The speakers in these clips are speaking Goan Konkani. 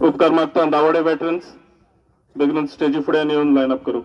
उपकार मागता दावडे वेटरन्स बेगीन स्टेजी फुडें येवन लायन अप करूं.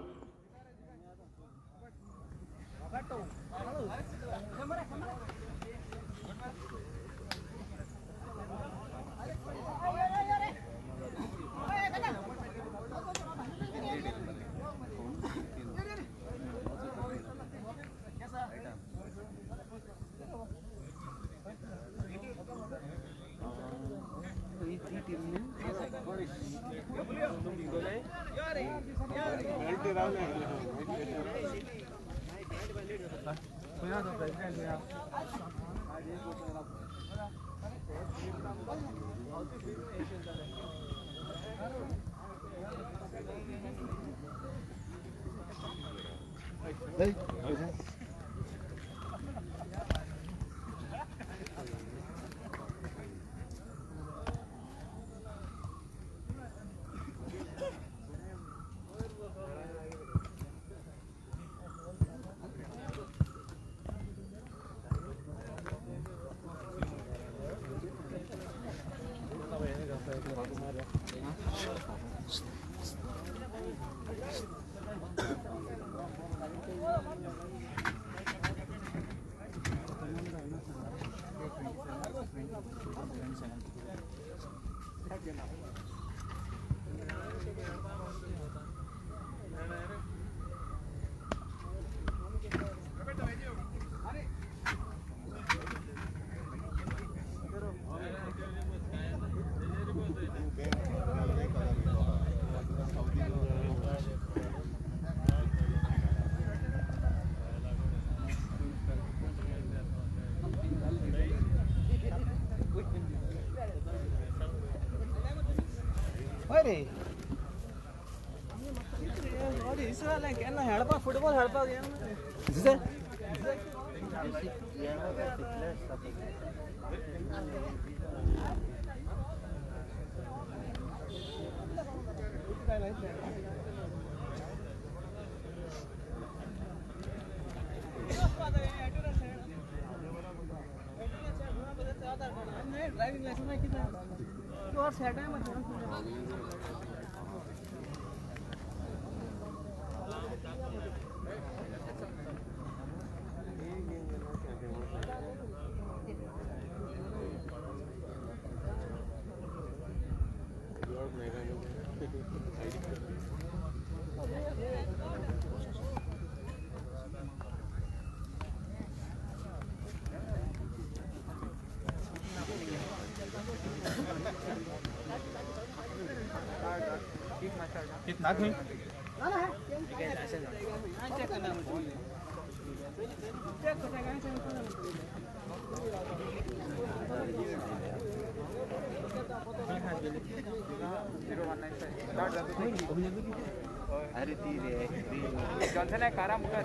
फुटबॉल खेळपाक ड्रायव्हिंग लायसन्स कितें कितना नहीं अरे ती रे जॉनसन आहे कारा मुखार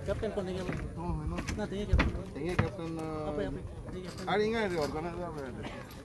कैप्टन कोण नाही ना ते कॅप्टन कॅप्टन आणि हिंगा ऑर्गनायझर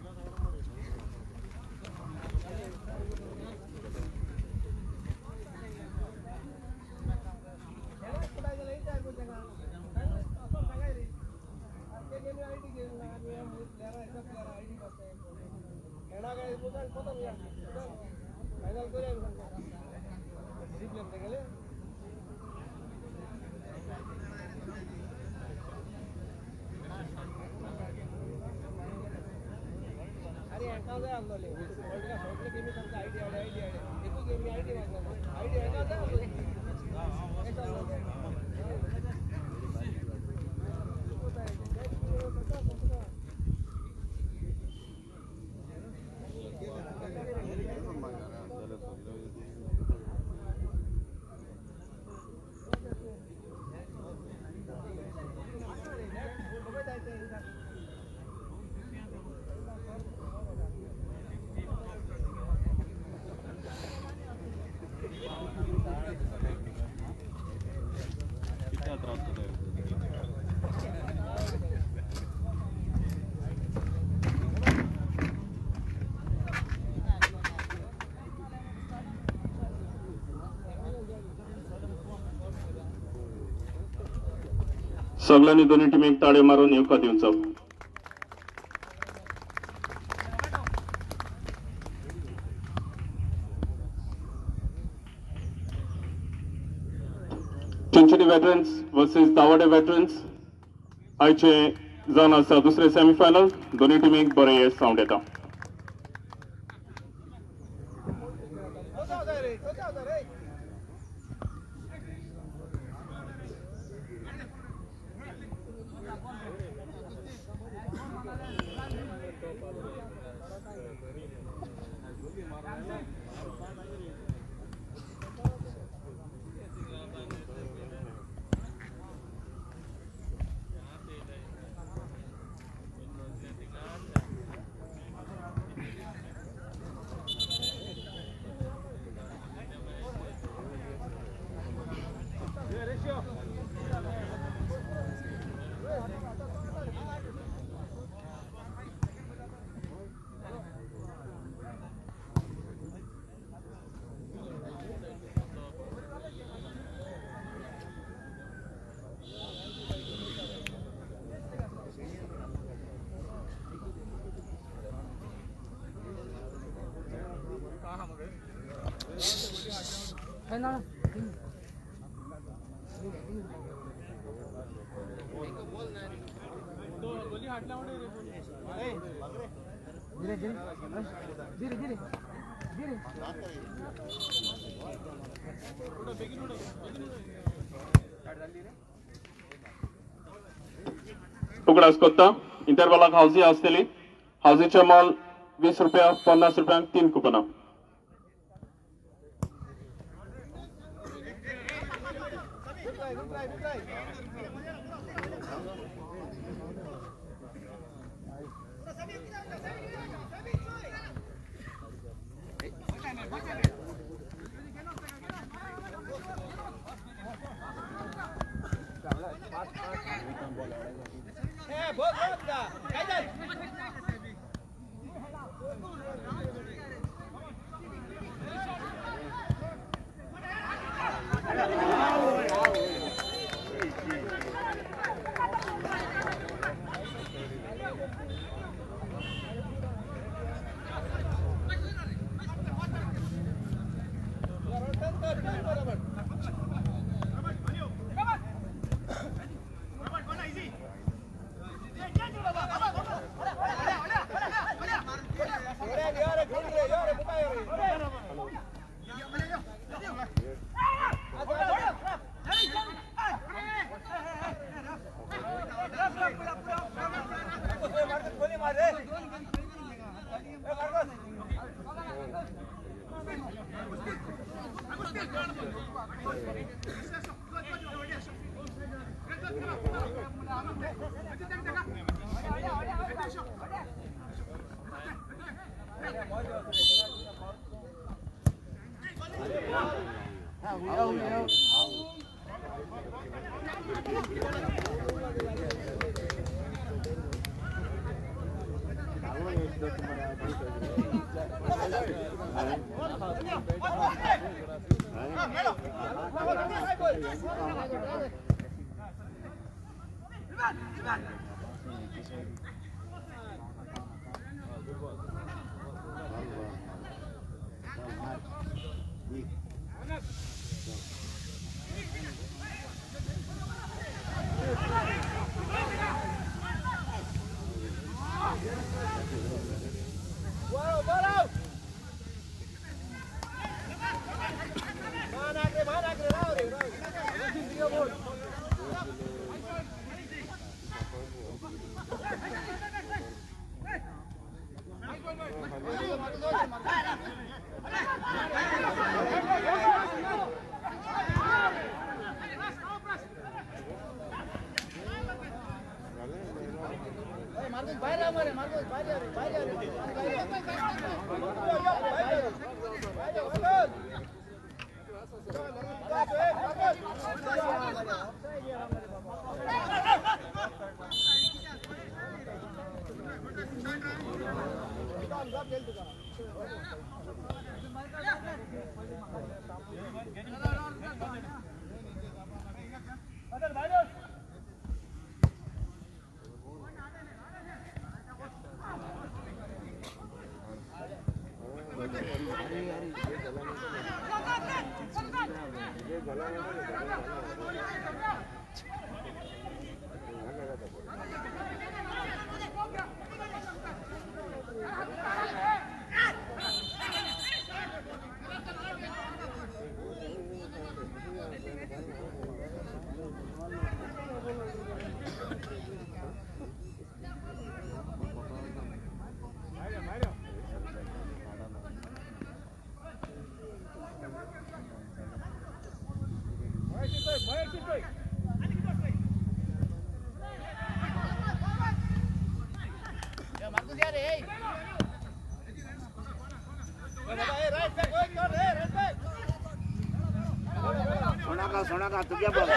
सगळ्यांनी दोन्ही टीमेक ताळे मारून येवकार दिवचो. Chincholi veterans versus Dawade veterans आयचे जावन आसा दुसरे सेमीफायनल. दोन्ही टिमीक बरें येस सावंड येता. उगडास कोत्ता इंटरवलाक हावजी आसतली. हावजीचे मोल 20 रुपया, 50 रुपयांक 3 कुपनां. सोना का तुझ्या बघ.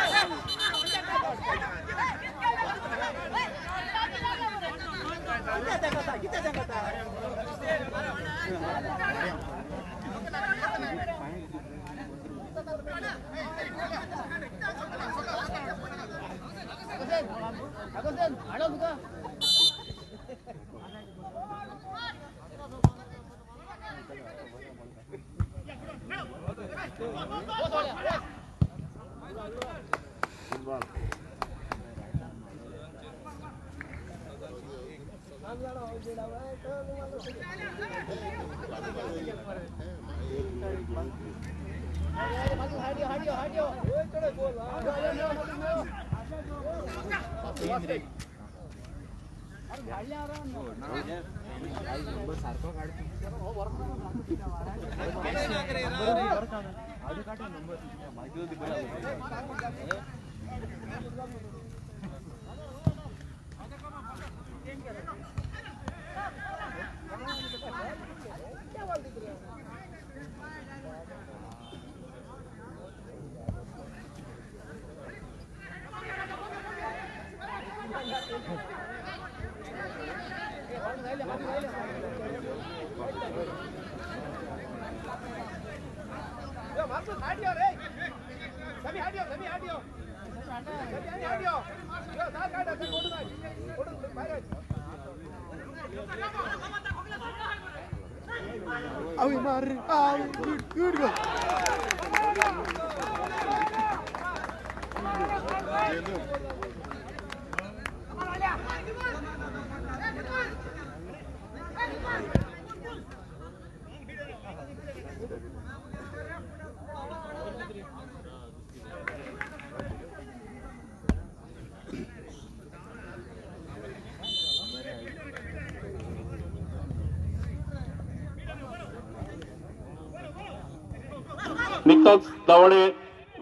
निकताच दावडे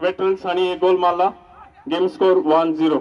वेटरन्स आणि एक गोल मारला. Game score 1-0.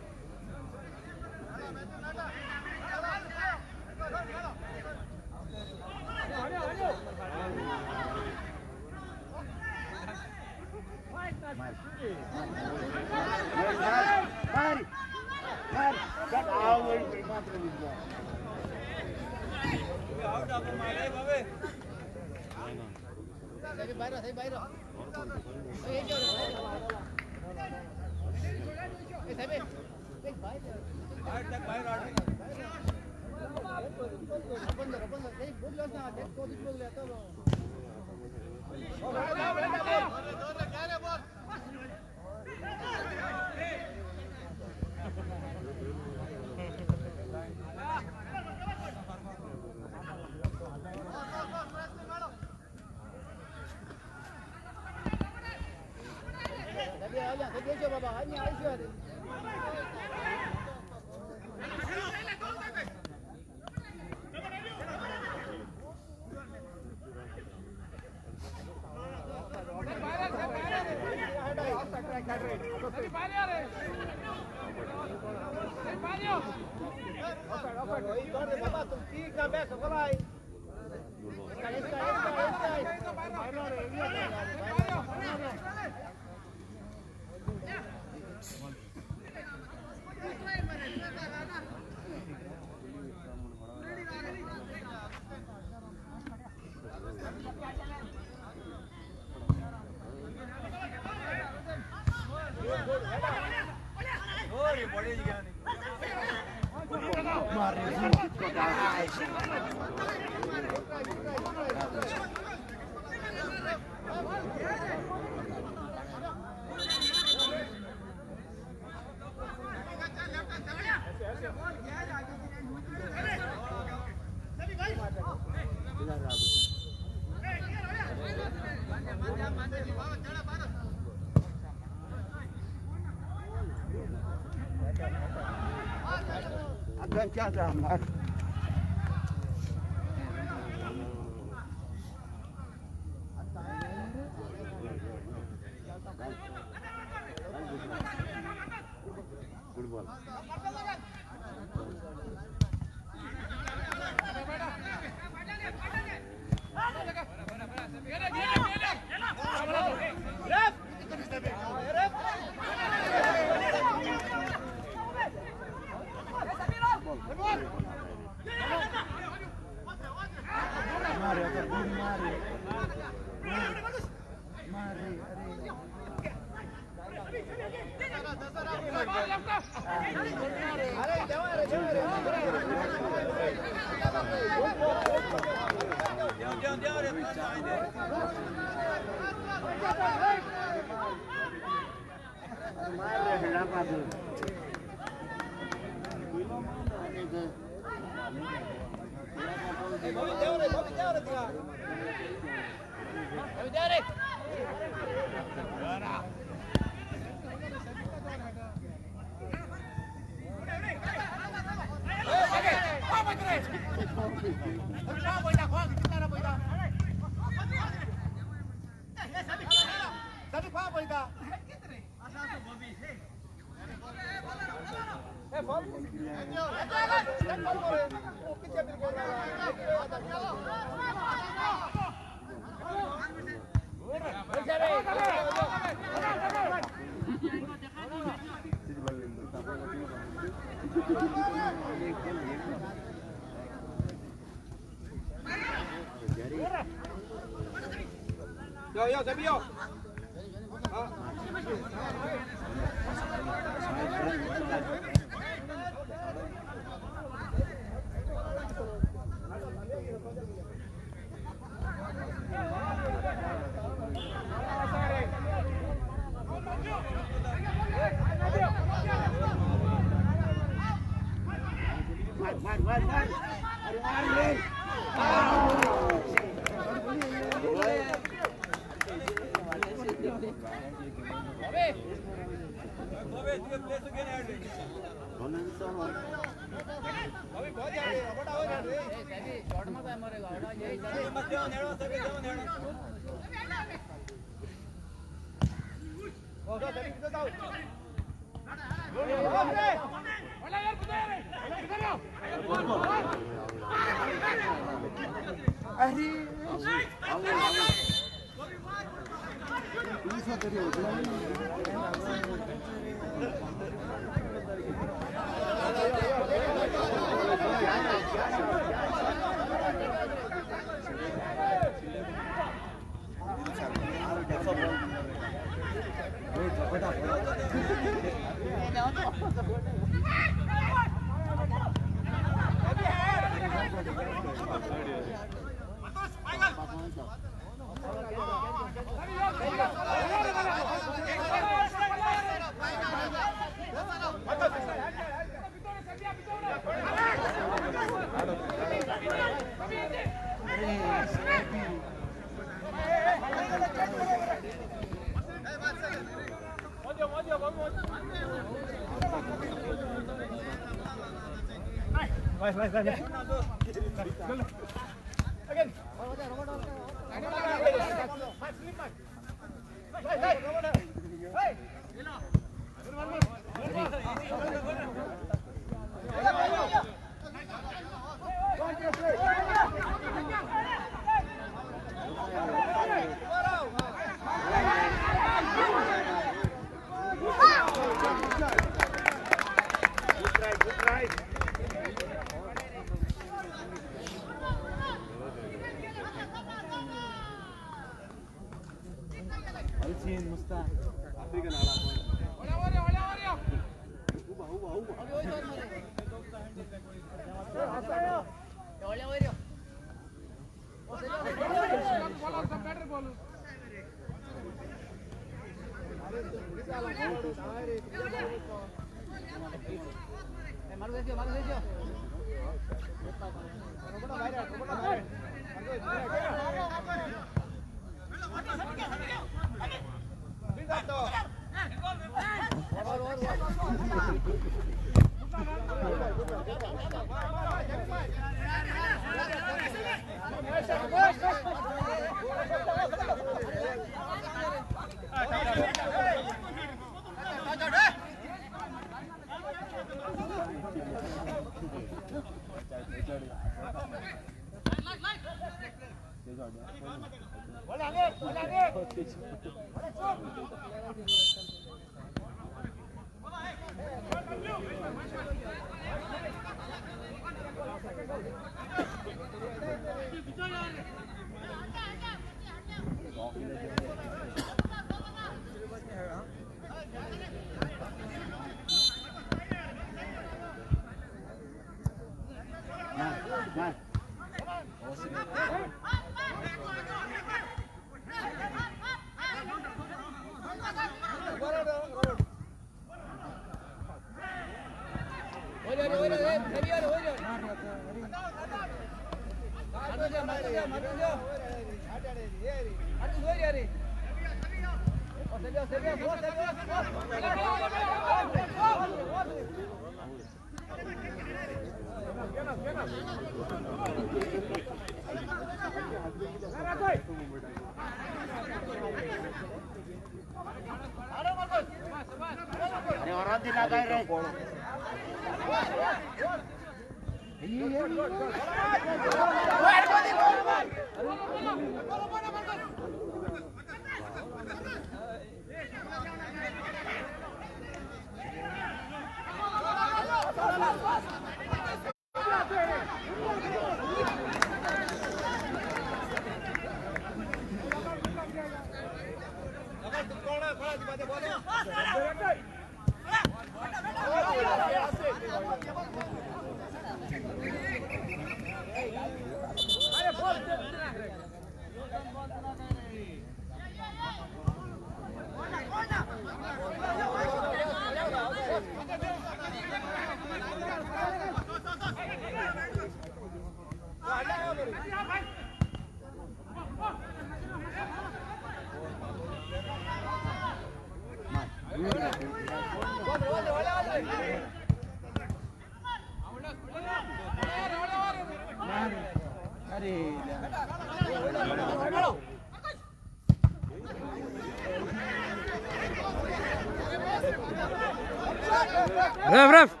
Ref, ref.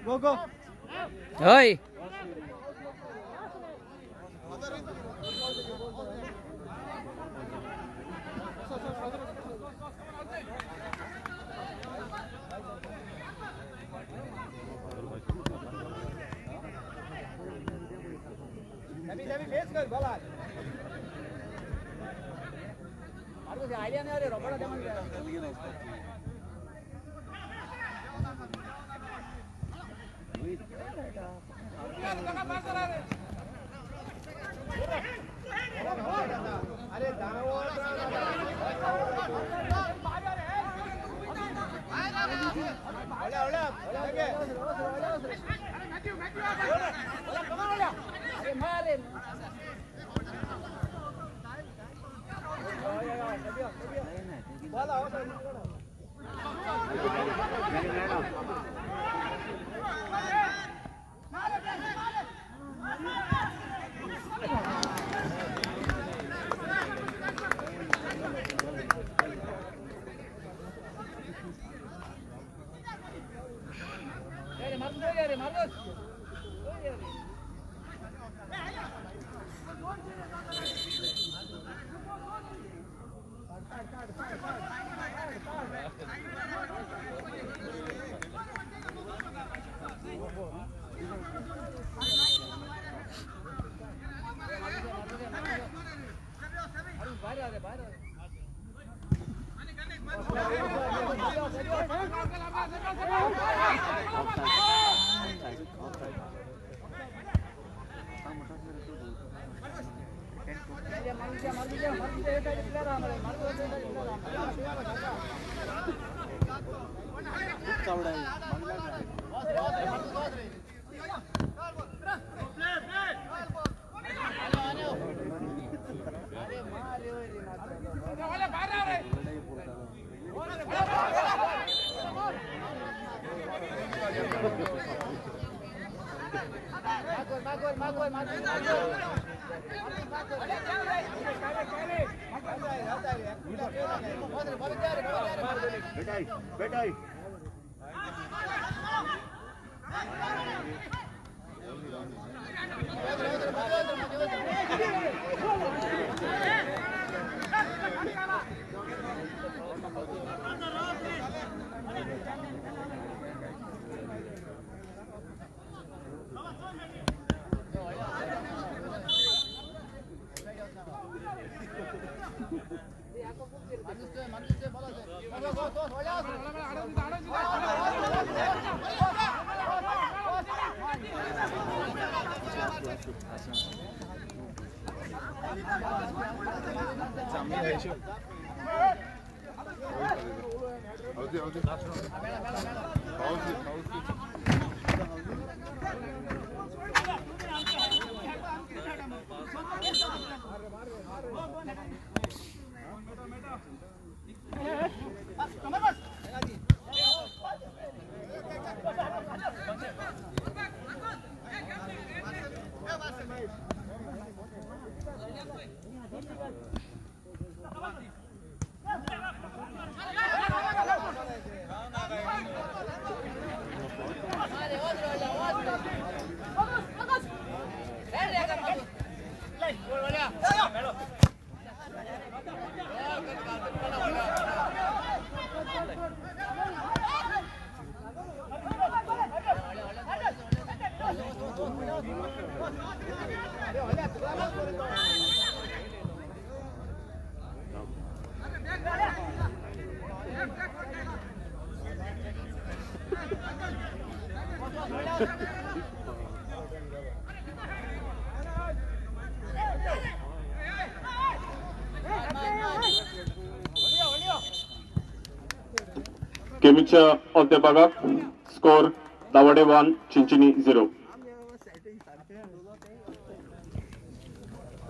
Go go. Hey. गेमीच्या अर्ध्या भागाक score Dawade 1 Chinchinim 0.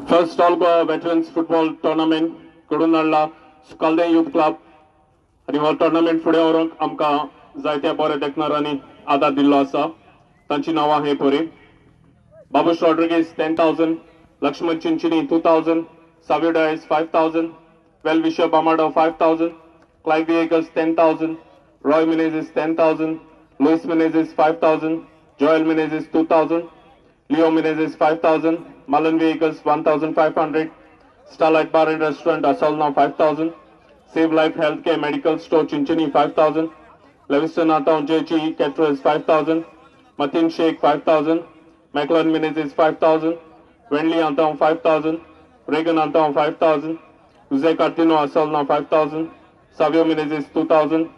First all Goa veterans football tournament घडोवन हाडला सुकालदें युथ क्लब आनी हो टुर्नामेंट फुडें व्हरूंक आमकां जायत्या बऱ्या देखणारांनी आदार दिल्लो आसा. तांची नांवां हे पळय: Babush Rodrigues 10,000, Laxman Chinchini 2,000, Savio Dias 5,000, well wisher Bamado 5,000, Clive Viegas 10,000, Roy Menezes 10,000, Luis Menezes 5,000, Joel Menezes 2,000, Leo Menezes 5,000, Malan Vehicles 1,500, Starlight Bar and Restaurant Asolna 5,000, Save Life Healthcare Medical Store Chinchini 5,000, Lewiston Town JG Caterers 5,000, Matin Sheikh 5,000, Maclan Menezes 5,000, Wenley Antown 5,000, Reagan Antown 5,000, Jose Cartino Asolna 5,000, Savio Menezes 2,000,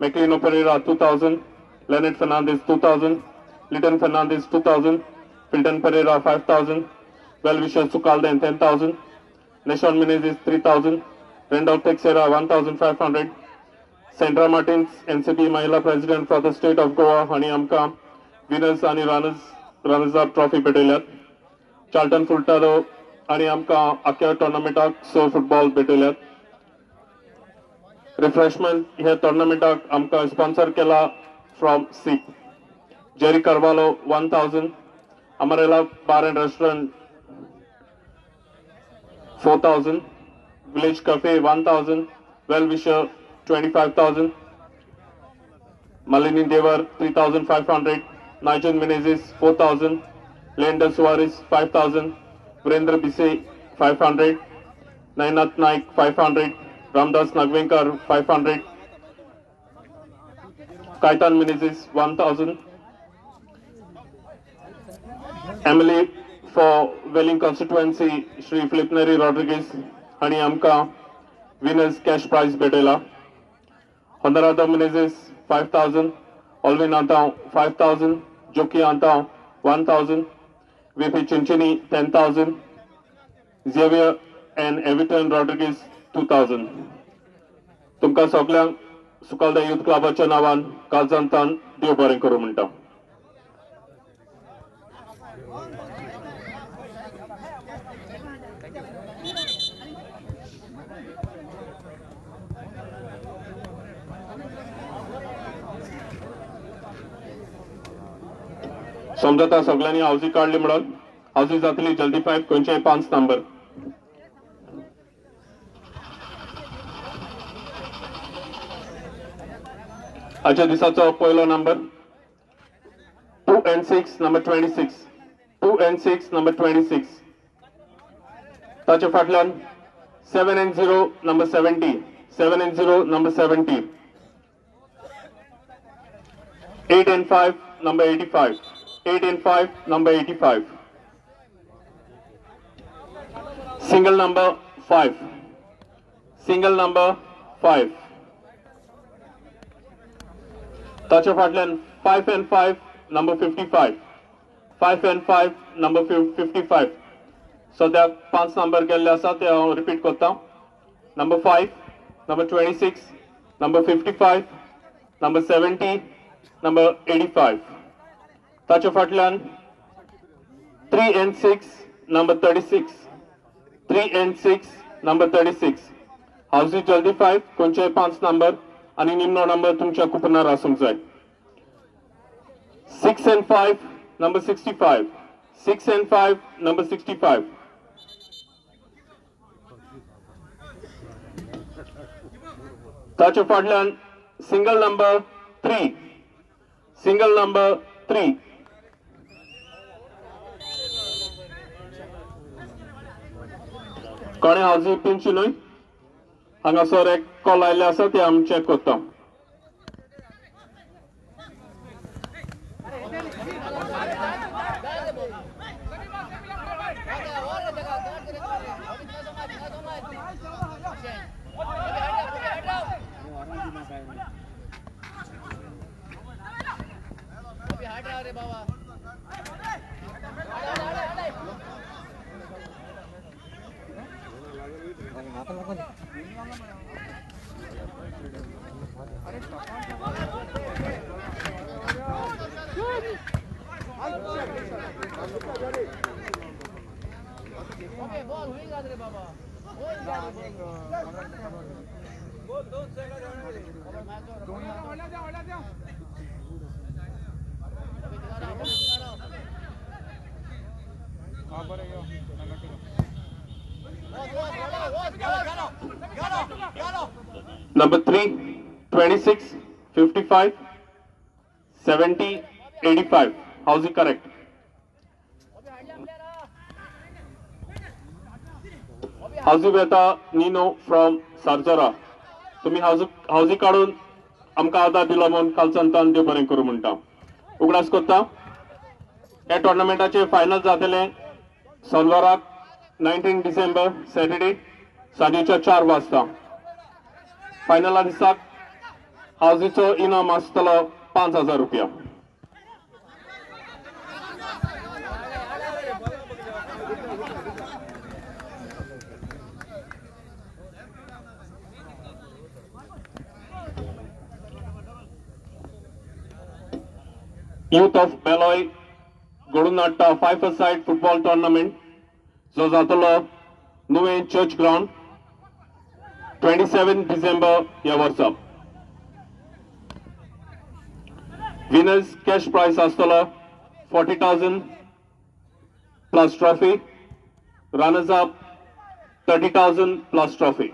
Maclino Pereira 2,000, Leonard Fernandez 2,000, Lytton Fernandez 2,000, Filton Pereira 5,000, Well-wisher Sukalden 10,000, Neshon Menezes 3,000, Randolph Texera 1,500, Sandra Martins NCP महिला president for the state of Goa हांणी आमकां विनर्स आनी रनर्स अप ट्रॉफी भेटयल्यात. चार्ल्टन फुलटारो आनी आमकां आख्या टोर्नामेंटाक 6 फुटबॉल भेटयल्यात. रिफ्रेशमेंट ह्या टोर्नामेंटाक आमकां स्पॉन्सर केला from SIP Jerry Carvalho 1000, Amarela bar and restaurant 4000, village cafe 1000, well wisher 25,000, Malini Devar 3,500, Nigel Menezes 4,000, Leander Suarez 5,000, Virendra Bise 500, Nainath Naik 500, Ramdas Nagvenkar 500, Kaitan Menezes 1,000, MLA for Velling constituency Shri Philip Neri Rodrigues हांणी आमकां विनर्स कॅश प्रायज भेटयला. Honorado Menezes 5,000, Alvin Antao 5,000, Joki Antao 1,000, VP Chinchini 10,000, Xavier and Everton Rodrigues 2,000. तुमकां सगल्यांक सुकालदा युथ क्लबाच्या नांवान काळजांतान देव बरें करूं म्हणटा. समजता सगळ्यांनी हावजी काडली म्हणून हावजी जातली जल्दी 5 खंयचेय 5 नंबर. आजच्या दिसाचो पयलो number 2 and 6 number 26, 2 and 6 number 26. ताच्या फाटल्यान 7 and 0 number 70, 7 and 0 number 70, 8 and 5 number 85, 8 and 5 number 85, single number 5, single number 5. ताच्या फाटल्यान 5 and 5 number 55, 5 and 5 number 55. सद्याक 5 नंबर गेल्ले आसा ते हांव रिपीट करता. Number 5, number 26, number 55, number 70, number 85. ताच्या फाटल्यान 3 and 6 number 36, 3 and 6 number 36. हावजी जल्दी 5 खंयचेय 5 नंबर आनी निमणो नंबर तुमच्या कुपनार आसूंक जाय. 6 and 5 number 65, 6 and 5 number 65. ताच्या फाटल्यान single number 3, single number 3. कोणें हावजी पिनची न्हय, हांगासर एक कॉल आयिल्ले आसा ते आमी चॅक करता. Number 3, 26, 55, 70, 85. How's it correct? How's it Beta Nino from Sarzora? तुम्ही हावजी काडून आमकां आदार दिलो म्हणून कालच्यान तान देव बरें करूं म्हणटा. उगडास करता ह्या टोर्नामेंटाचे फायनल जातले सोनवाराक 19 डिसेंबर सॅटर्डे सांजेच्या 4 वाजता. फायनला दिसाक हावजीचो इनाम आसतलो 5,000 रुपया. युथ ऑफ बेलोय घडोवन हाडटा 5 a side football tournament जो जातलो नुवें चर्च ग्रावंड 27 डिसेंबर ह्या वर्सा. विनर्स कॅश प्रायज आसतलो 40,000 plus trophy, runners up 30,000 plus trophy.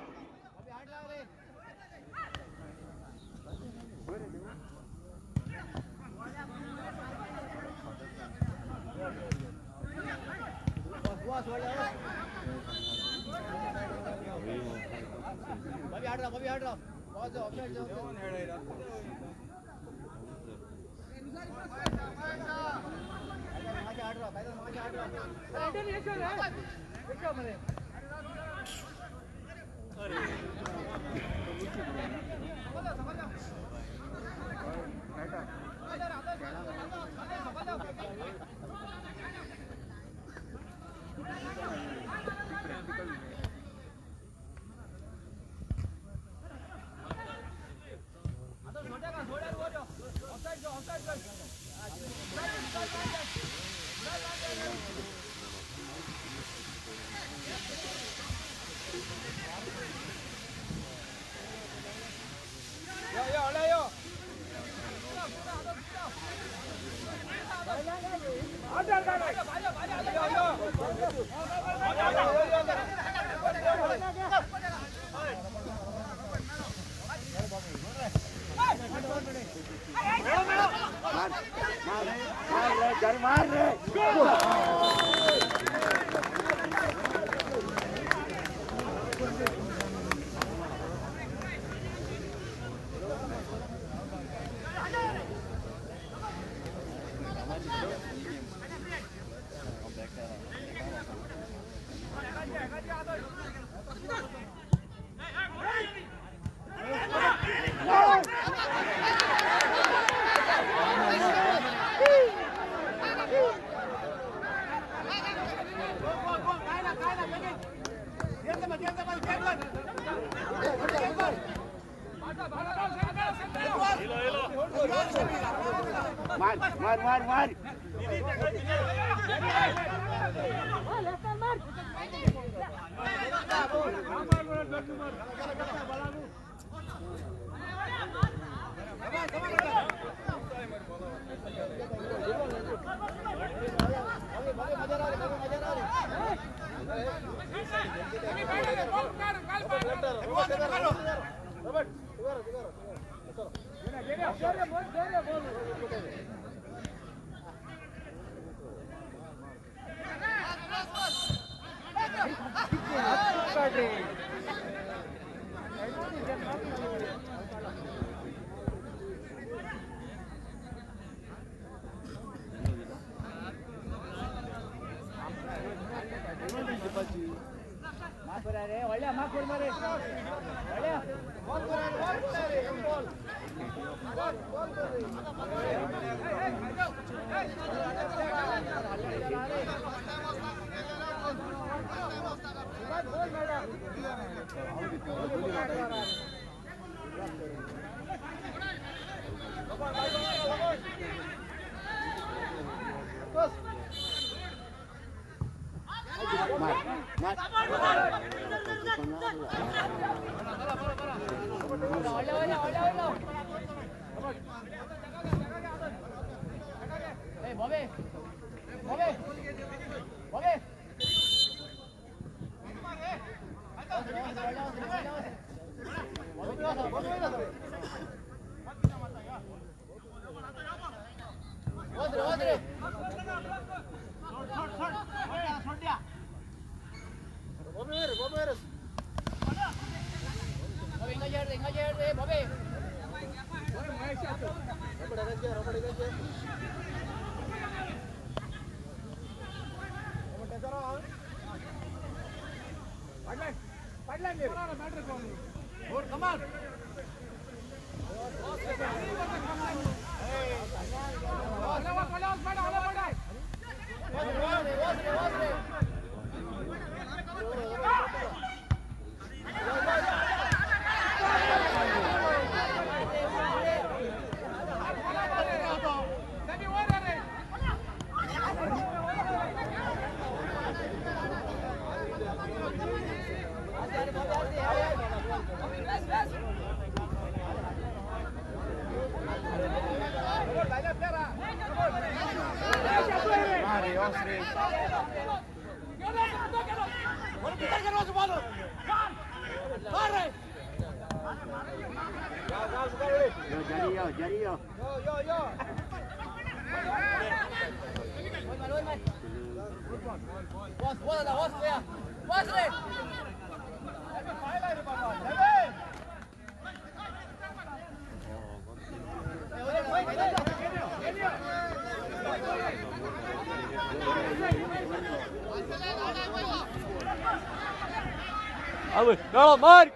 मेळो मार.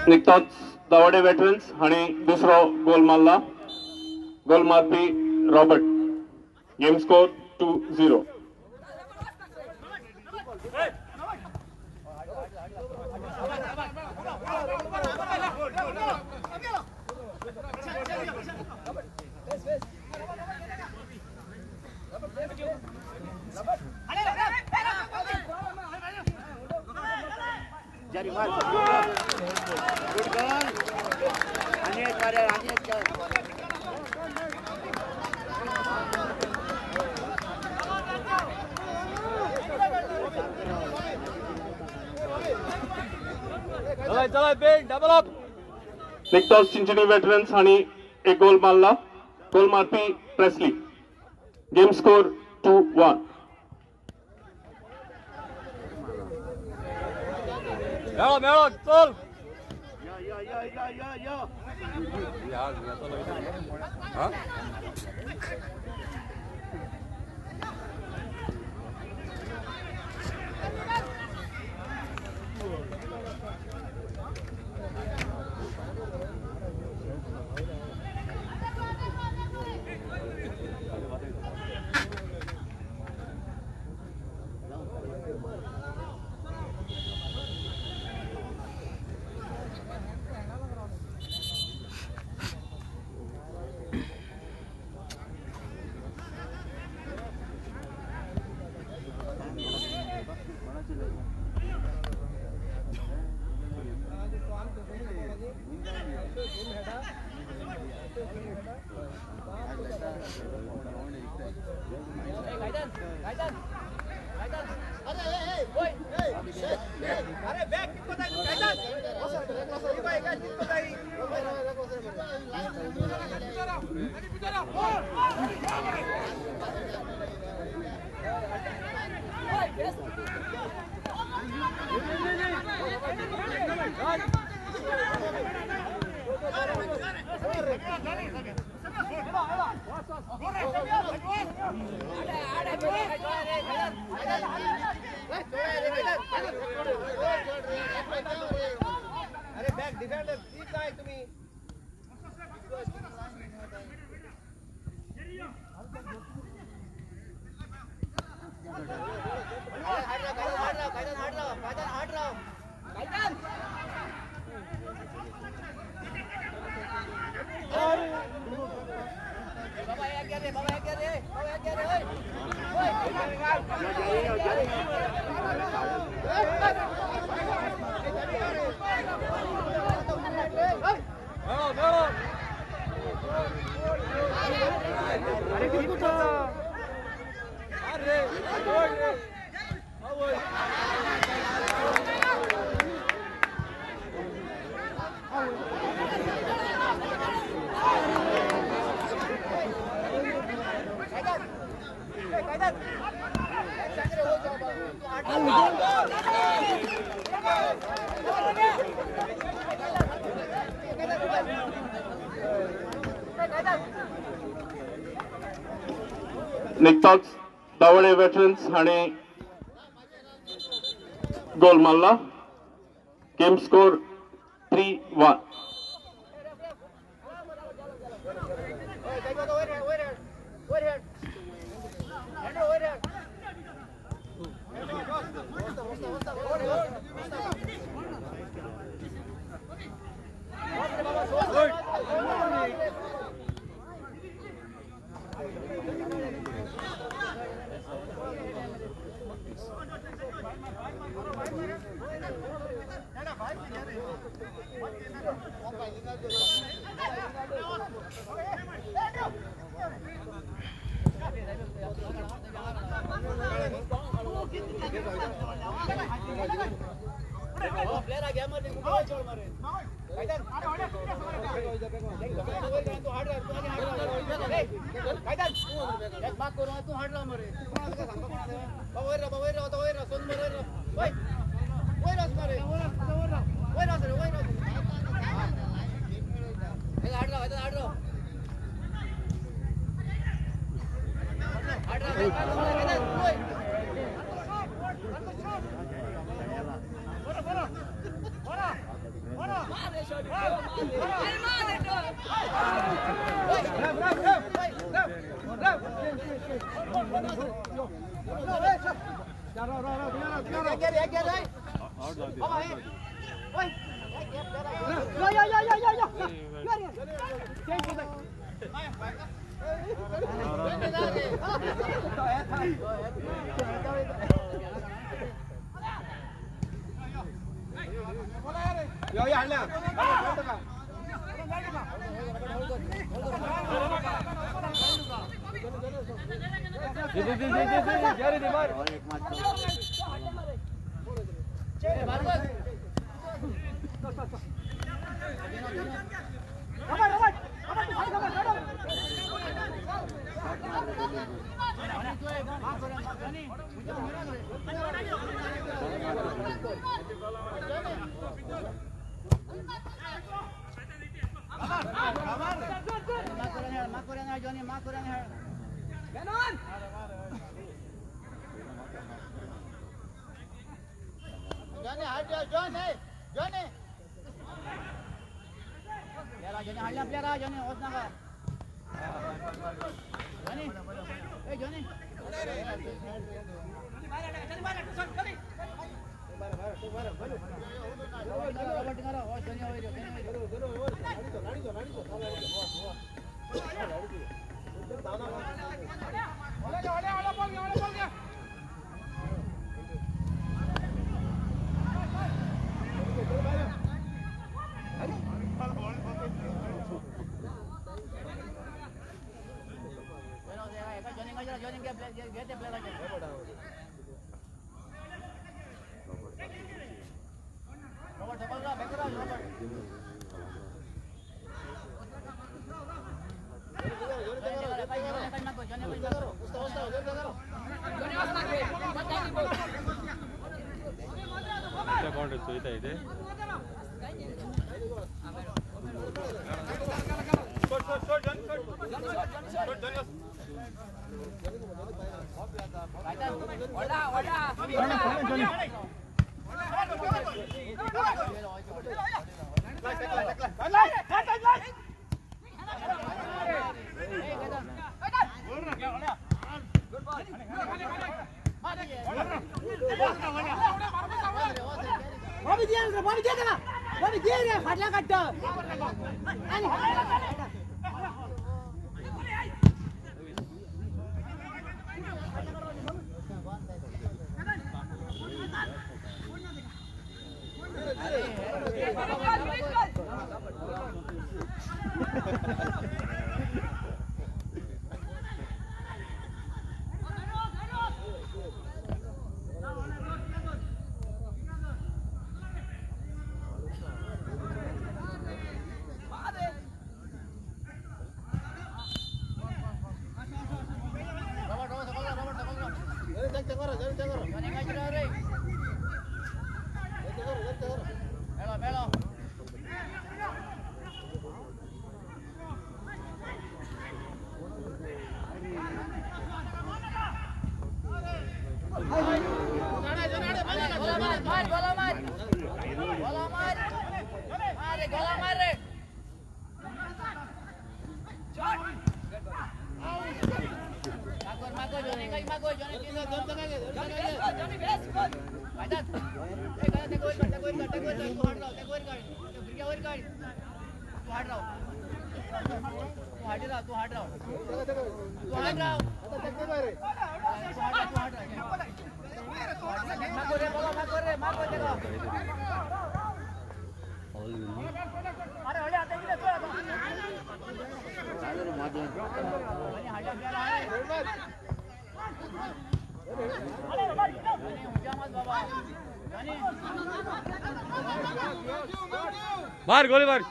निकतोच दावडे वेटरन्स हांणी दुसरो गोल मारला. गोल मारपी रॉबर्ट. Game score 2-0. निकतोच चिंचणी वेटरन्स हांणी एक गोल मारला. गोल मारपी प्रेस्ली. Game score 2-1. मेळो मेळो चल. निकतोच दावळे वेटरन्स हाणे गोल मारला. Game score 3-1. मार गोली मार।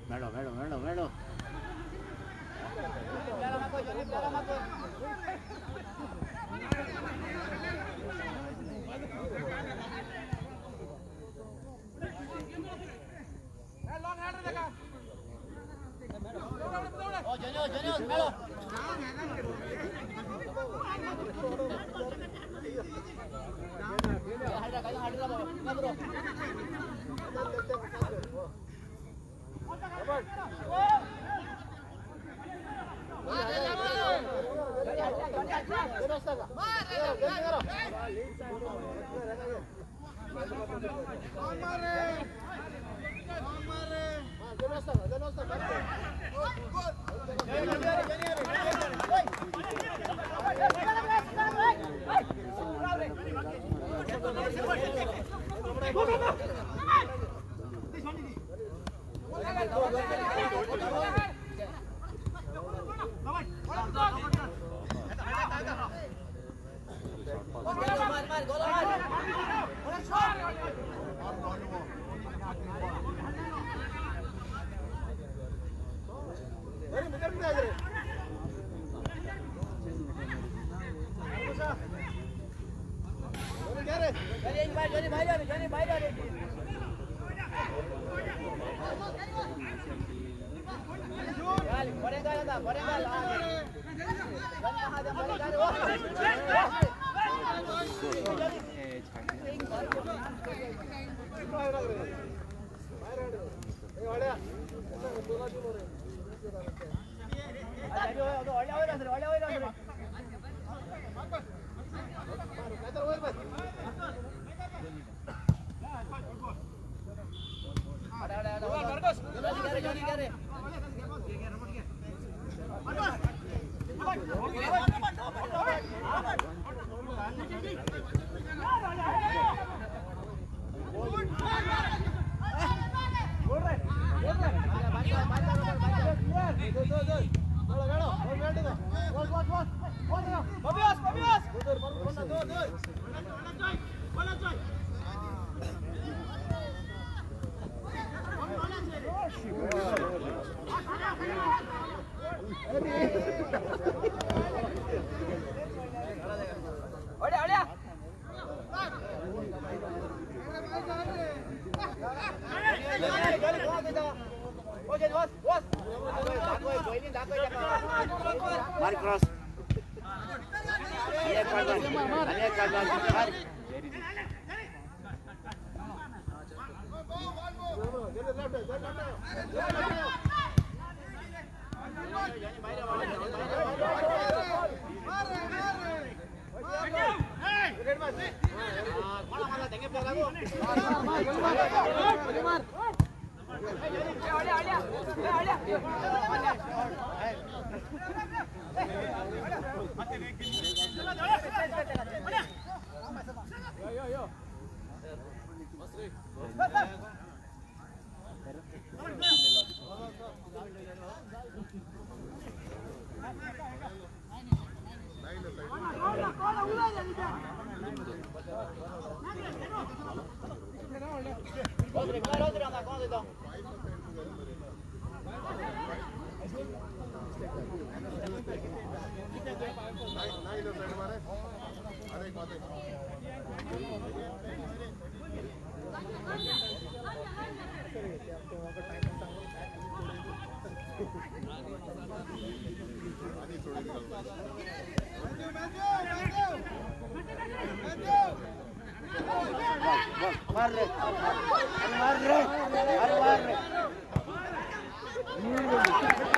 मेड़ो मेड़ो मेड़ो मेड़ो।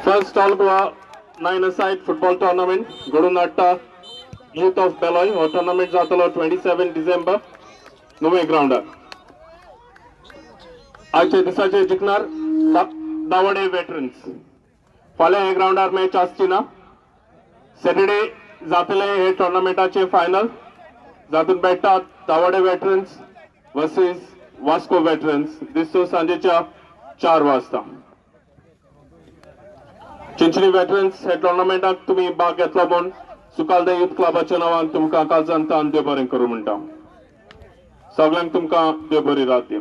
First All Goa nine aside football tournament घडोवन हाडटा युथ ऑफ बेलोय. हो टुर्नामेंट जातलो 27 डिसेंबर नुवें ग्रावंडार. आयच्या दिसाचे जिखणार दावडे वेटरन्स. फाल्यां हे ग्रावंडार मॅच आसची ना. सॅटर्डे जातले हे टुर्नामेंटाचे फायनल, जातून मेळटात Dawade veterans versus Vasco veterans, दिसतो सांजेच्या 4 वाजता. चिंचणी वेटरन्स, हे टुर्नामेंटाक तुमी भाग घेतलो म्हूण सुकालदे युथ क्लबाच्या नांवान तुमकां कालजान तान देव बरें करूं म्हणटा. सगळ्यांक तुमकां देव बरी रात दी.